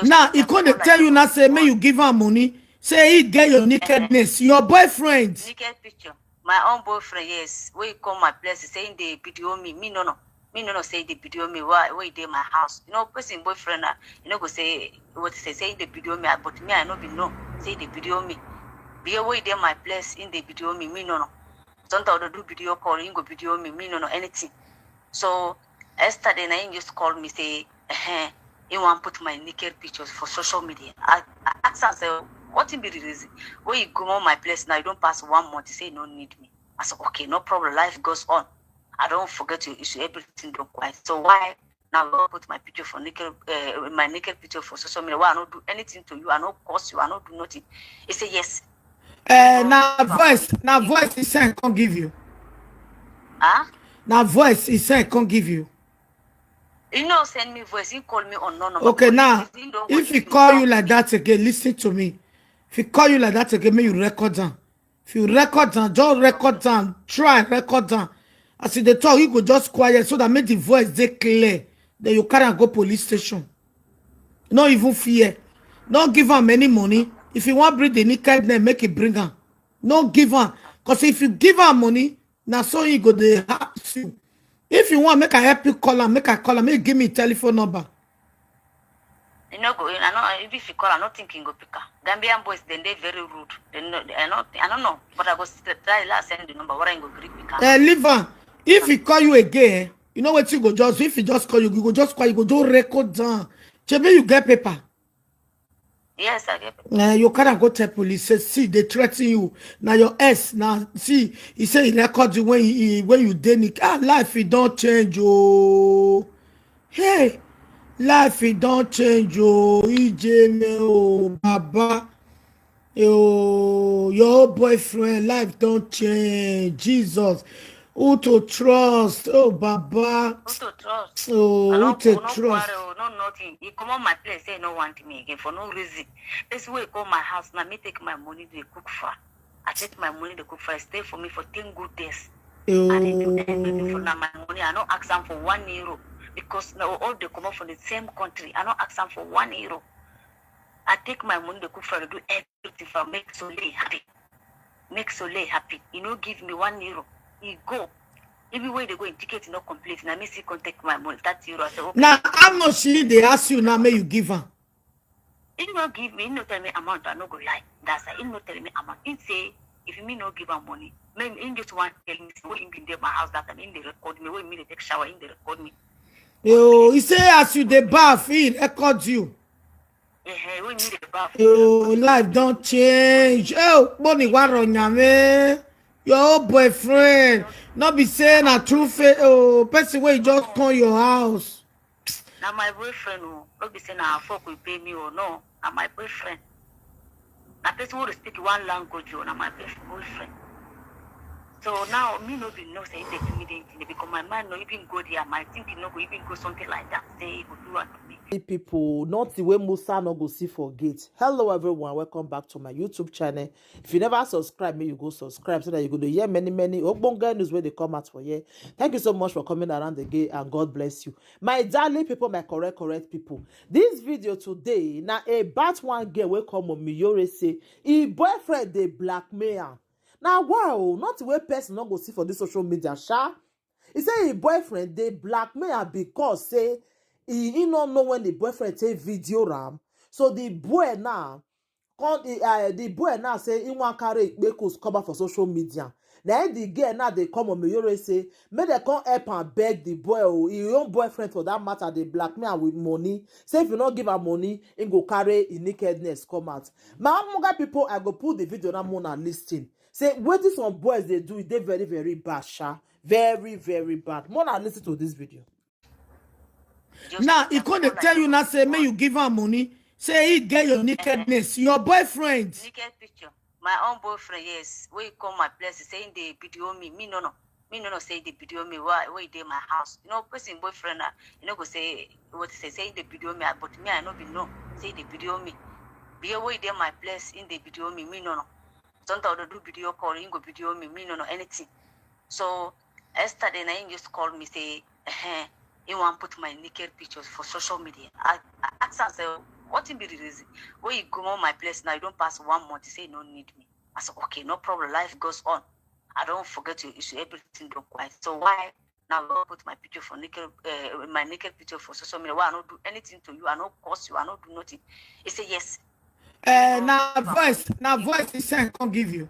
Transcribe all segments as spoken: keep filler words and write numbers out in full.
Now he come dey tell you now say make you give am money. Say he get your nakedness, your boyfriend. Naked picture. My own boyfriend, yes. Wey he come my place, say he dey video me. Me no no. Me no no say he dey video me. Why? Wey he dey my house. You know, person boyfriend na, you know, go say what he say. Say he dey video me, but me I no be know. Say he dey video me. Be wey he dey my place, he dey video me. Me no no. Sometimes they do video call, he go video me. Me no no anything. So yesterday na him just call me say, eh, he wan put my naked pictures for social media. I, I ask am say, what be the reason? When you go on my place now, you don't pass one month, you say you no need me. I said, okay, no problem. Life goes on. I don't forget your issue. Everything don't quiet. So why now you put my picture for naked, uh, my naked picture for social media? Why I not do anything to you? I not curse you. I not do nothing. He said yes. Uh, now voice, now voice he send can't give you. Huh? Now voice he send can't give you. He no send me voice. He call me on no number. Okay, now if he call you like that again, listen to me. If he call you like that again, make you record down. If you record down, just record down. Try record down. As you dey talk, you go just quiet so that make the voice dey clear. Then you carry am go police station. No even fear. No give am any money. If you wan bring the naked name, make e bring am. No give am. Cause if you give am money, na so he go dey harass you. If you wan make I help you call am, make I call am, make you give me telephone number. You no go, I no, if you call, I no think he go pick am. Gambian boys, then they very rude. They no, I no, I don't know, but I go still try last send the number. What I go gree pick am. Eh, leave am. If he call you again, you know what you go just, if he just call you, you go just call, you go do record down. Shebi you get paper. Yes, I get paper. Eh, you can't go tell police. Say, see, they threaten you. Now your S, now see, he say he record you when he, when you dey naked. Ah, life it don't change, oh. Hey, life it don't change, oh. E J M, oh, Baba. Oh, your boyfriend life don't change. Jesus. Who to trust? Oh, Baba. Who to trust? Oh, who to trust? No nothing. He come on my place, say no want me again for no reason. This way come my house now. Me take my money, they cook for. I take my money, they cook for. Stay for me for ten good days. I didn't do anything for now. My money, I no ask them for one euro because now all they come up from the same country. I no ask them for one euro. I take my money, they cook for. Do everything for make Soleil happy. Make Soleil happy. You know, give me one euro. He go. Even when they go in ticket, no complaint. Now me see contact my money. That euro, I say okay. Now how much he dey ask you now? May you give am? He no give me. He no tell me amount. I no go lie. That's why he no tell me amount. He say if me no give am money, man, he just want tell me say when he been there my house that time, he dey record me. When me dey take shower, he dey record me. Yo, he say as you dey bath, he record you. Eh, eh, when me dey bath. Yo, life don't change. Oh, money waro nyame. Your old boyfriend. Not be saying a true face. Oh, person wey just come your house. Now my boyfriend, oh, not be saying I fuck will pay me or no. Now my boyfriend. Now person who speak one language, oh, now my boyfriend. So now me no be no say they do me anything because my mind no even go there. My thinking no go even go something like that. Say he go do one to me. People, not the way Musa no go see for gate. Hello everyone, welcome back to my YouTube channel. If you never subscribe, may you go subscribe so that you go to hear many many ogbonge news where they come out for here. Thank you so much for coming around again and God bless you. My darling people, my correct correct people. This video today now about one girl wey come on Miyore say his boyfriend dey blackmail am. Now wow, not the way person no go see for this social media, sha. He say his boyfriend dey blackmail am because say he, he no know when the boyfriend take video am. So the boy now come the, uh, the boy now say he wan carry Ikpekus cover for social media. Then the girl now they come on Miyore say make they come help and beg the boy, oh, his own boyfriend for that matter, they blackmail am with money. Say if you no give am money, he go carry his nakedness come out. My Amuga people, I go put the video now more and listen. Say what this some boys they do, they very very bad, sha, very very bad. More and listen to this video. Now he come dey tell you now say make you give am money. Say he get your nakedness, your boyfriend. Naked picture. My own boyfriend, yes. When he come my place, he say he dey video me. Me no no. Me no no say he dey video me. Why? Where he dey my house? You know, person boyfriend. Uh, you know, go say what he say. Say he dey video me, but me I no be no. Say he dey video me. Be where he dey my place, he dey video me. Me no no. Sometimes they do video call, he go video me. Me no no anything. So yesterday na him just call me say, eh, he wan put my naked pictures for social media. I, I ask am say, What be the reason? When you come on my place now, you don't pass one month, you say you don't need me. I said, okay, no problem. Life goes on. I don't forget your issue. Everything don't quiet. So why now you put my picture for naked, uh, my naked picture for social media? Why I don't do anything to you? I don't curse you. I don't do nothing. He said yes. Uh, now voice, now voice he send can't give you.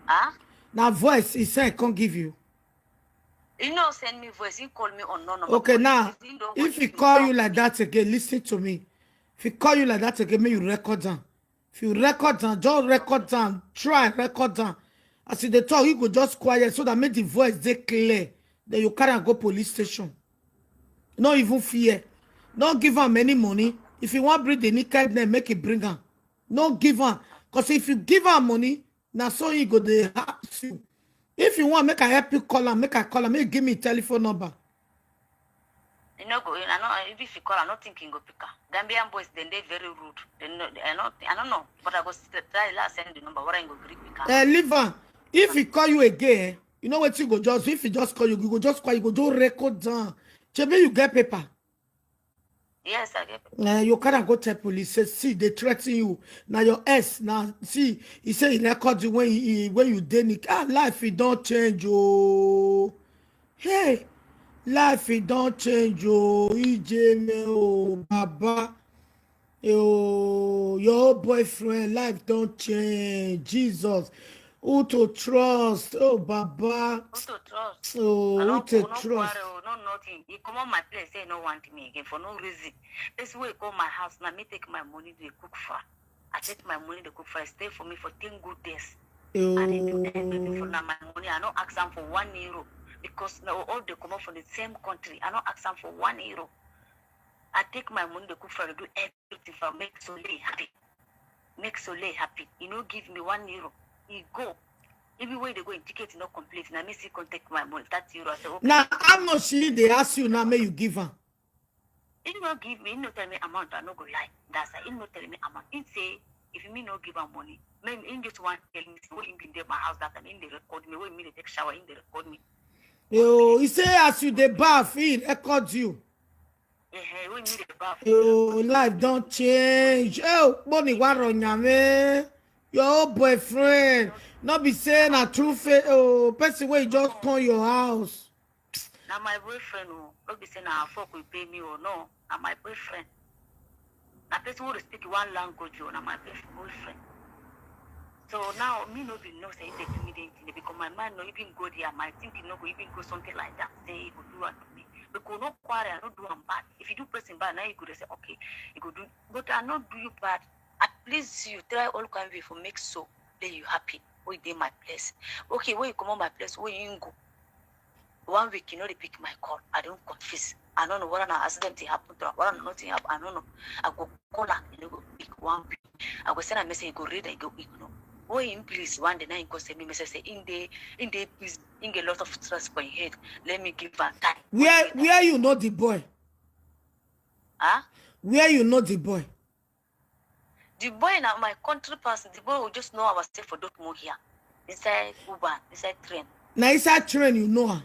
Huh? Now voice he send can't give you. You know, send me voice. He call me on no number. Okay, now if he call you like that again, listen to me. If he call you like that again, may you record down. If you record down, just record down. Try record down. As you dey talk, you go just quiet so that make the voice dey clear. Then you carry and go police station. No even fear. No give am any money. If you want bring the naked name, make it bring am. No give am. Because if you give am money, now so he go dey harass you. If you want, make I help you call am, make I call am, make give me telephone number. You know, go in. I know if you call, I don't think he go pick up. Gambian boys, then they very rude. They know, I don't, I don't know. But I go try last send the number. What I go Greek pick up. Uh, leave am. If he call you again, you know what you go just, if he just call you, you go just call, you go do record down. Chebi, you get paper. Yes, I get. Uh, you can't go tell police. Say, see, they threaten you. Now your S. Now see, he say he record you when he when you dey naked. Ah, life it don't change, oh. Hey, life it don't change, oh. E J me, oh, Baba. Oh, your boyfriend life don't change. Jesus. Who to trust? Oh, Baba. Who to trust? Oh, I who don't to go, no trust? Quarrel, no nothing. He come on my place, say no want me again for no reason. This way, come my house now. Me take my money, they cook for. I take my money, they cook for. Stay for me for ten good days. I didn't do anything for Oh, now. My money, I don't ask them for one euro because now all they come up from the same country. I don't ask them for one euro. I take my money, they cook for. They do everything for make Soleil happy. Make Soleil happy. You know, give me one euro. He go. Everywhere they go in ticket, no complaint. Now me see contact my money. That euro, I say okay. Now how much he dey ask you now? May you give am? He no give me, he no tell me amount, I no go lie. That's why he no tell me amount. He say, if me no give am money, me, he just want tell me, say, when he been there my house that time, he dey record me, when me dey take shower, he dey record me. Yo, he say as you dey bath, he record you. Eh, eh, when me dey bath. Yo, life don't change. Oh, money wa run yame. Your old boyfriend. Not be saying a true face. Oh, person wey just come your house. Now my boyfriend, oh, not be saying I fuck with pay me or no. Now my boyfriend. Now person who dey speak one language, oh, now my boyf- boyfriend. So now me no be no say if they do me anything because my mind no even go there. My thinking no go even go something like that. Say he go do it to me. Because no quarrel, I no do am bad. If you do person bad, now you go dey say okay, you go do. But I no do you bad. At least you try all kind way for make so that you happy. Wey dey my place. Okay, when you come on my place, when you go. One week you know they pick my call. I don't confess. I don't know what an accident dey happen to her. What an nothing happen. I don't know. I go call her. You know, go pick one week. I go send a message. Go read. I go ignore. When him please one day now he go send me message say in the in the please in a lot of stress for him head. Let me give her time. Where where you know the boy? Huh? Where you know the boy? The boy now my country person. The boy will just know ourselves for Dortmund here, inside Uber, inside train. Now inside train you know her.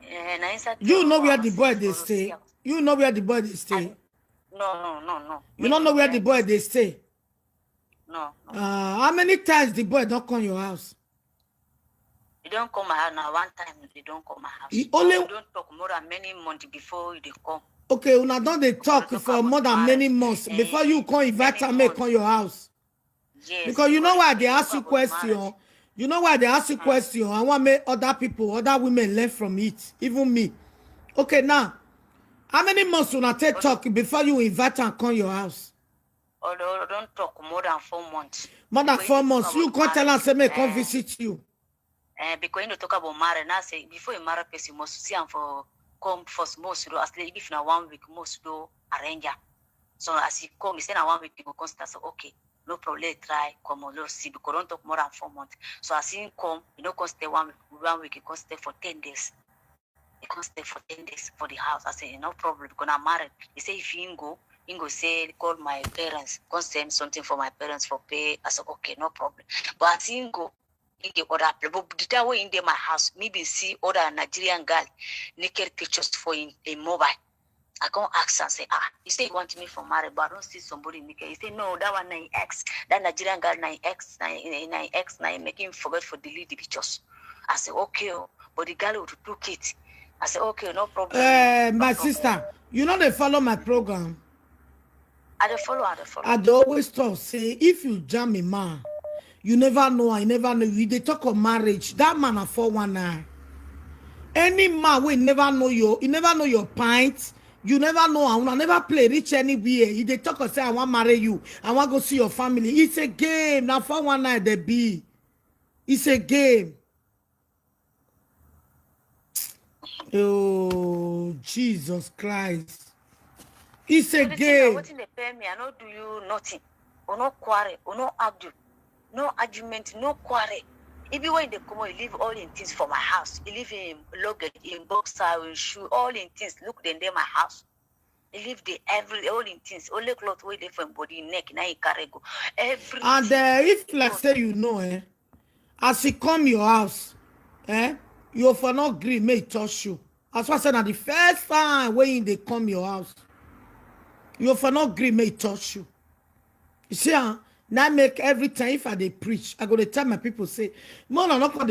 Eh, na inside You train know we where go the boy see dey for stay. here. You know where the boy dey stay. No, no, no, no. You don't know where the boy dey stay. No, no. Uh, how many times the boy don't come your house? You don't come my house now. One time they don't come my house. He only- We don't talk more than many months before they come. Okay, una don dey talk Talk for about more than marriage. Many months Eh, before you come invite many am make months. Come your house. Yes. Because you know why they Talk ask you about question. Marriage. You know why they ask you question. I want make other people, other women learn from it. Even me. Okay, now, how many months una take talk before you invite am come your house? Or they don't talk more than four months. More than But four you months. talk You about come tell am marriage. Say make come Eh, visit you. eh, because you know talk about marriage. Now say before you marry person, you must see am for come first most do. As if na one week most do arrange am. So as he come, he say na one week he go come start. So okay, no problem. Let try come on. Let's see because don't talk more than four months. So as he come, you know, come stay one week. One week he come stay for ten days. He come stay for ten days for the house. I say no problem because I'm married. He say if he go, he go say call my parents, come send something for my parents for pay. I said okay, no problem. But as he go, he get other place. But the time when he dey my house, me been see other Nigerian girl naked pictures for him, him mobile. I come ask am say, ah, you say you want me for marriage, but I don't see somebody in the case. He say, no, that one na him ex, that Nigerian girl na him ex, na him na him ex, na him make him forget for delete the pictures. I say, okay, oh, but the girl would took it. I say, okay, no problem. Uh, my No problem. Sister, you know they follow my program. I dey follow, I dey follow. I dey always talk say if you jam a man, you never know, I never know. You dey talk of marriage. That man a four one nine. Any man wey never know your, you never know your pint, you never know, I wanna never play reach anywhere. He dey talk and say, I want marry you, I want go see your family. It's a game. Now four one nine they be. It's a game. Oh, Jesus Christ. It's a Everything na game. Wetin dey pay me, I no do you nothing. We no quarrel, we no argue. No argument, no quarrel. Even when they come, he leave all in things for my house. He leave him luggage, in boxer, in shoe, all in things. Look, then they my house. He leave the every all in things. Only cloth wey dey for him body, neck, na he carry go. Everything. And uh, if like say you know, eh, as he come your house, eh, you for not gree may touch you. As I said, na the first time when they come your house, you for not gree may touch you. You see, ah, now make every time if I dey preach, I go to tell my people say, more than not for the